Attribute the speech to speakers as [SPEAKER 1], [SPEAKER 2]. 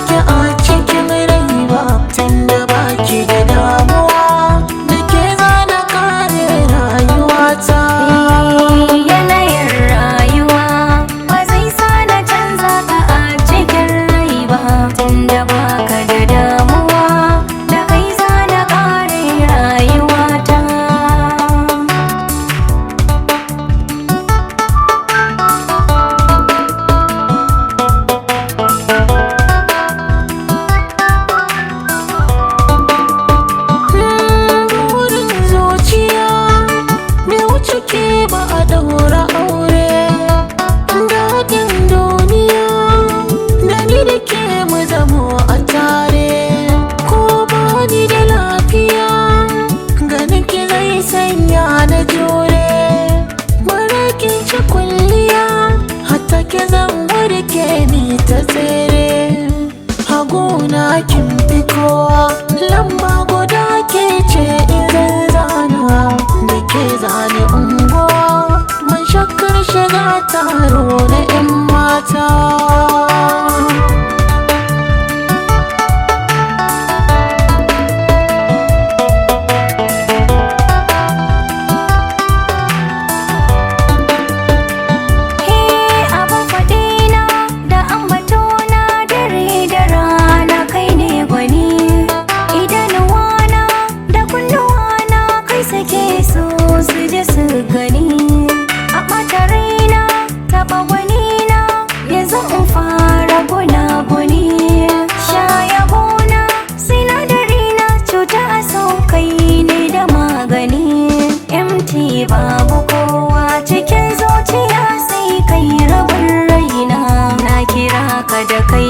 [SPEAKER 1] ki a cikin rai ba, tunda baki da damuwa da ke zana kare rayuwata.
[SPEAKER 2] Yanayin rayuwa ba zai sa na canza ka a cikin rai ba, tunda baka da damuwa da kai za na kare rayuwata.
[SPEAKER 1] Burin zuciya bai wuce ke ba a daura aure. Daɗin duniya da ni da ke mu zamo a tare. Ko ba ni da lafiya, ganin ki zai sanya na jure. Marakin ci kulliya, hatta ke zan warke ni ta tsere. Haguna kin fi kowa, lamba guda ke ce in zan zana. Da ke zane unguwa, mun shakkar shiga taro na 'yan mata.
[SPEAKER 2] Abin faɗina da ambatona dare da rana kai ne gwani. Idanuwana da kunnuwana kai sake so su ji su gani. A ɓata raina taɓa gwanina yanzu in fara gunaguni. Sha yabona sinadarina cuta a so kai ne da magani. MT babu kowa cikin zuciya sai kai rabin raina. Na kira ka da kai.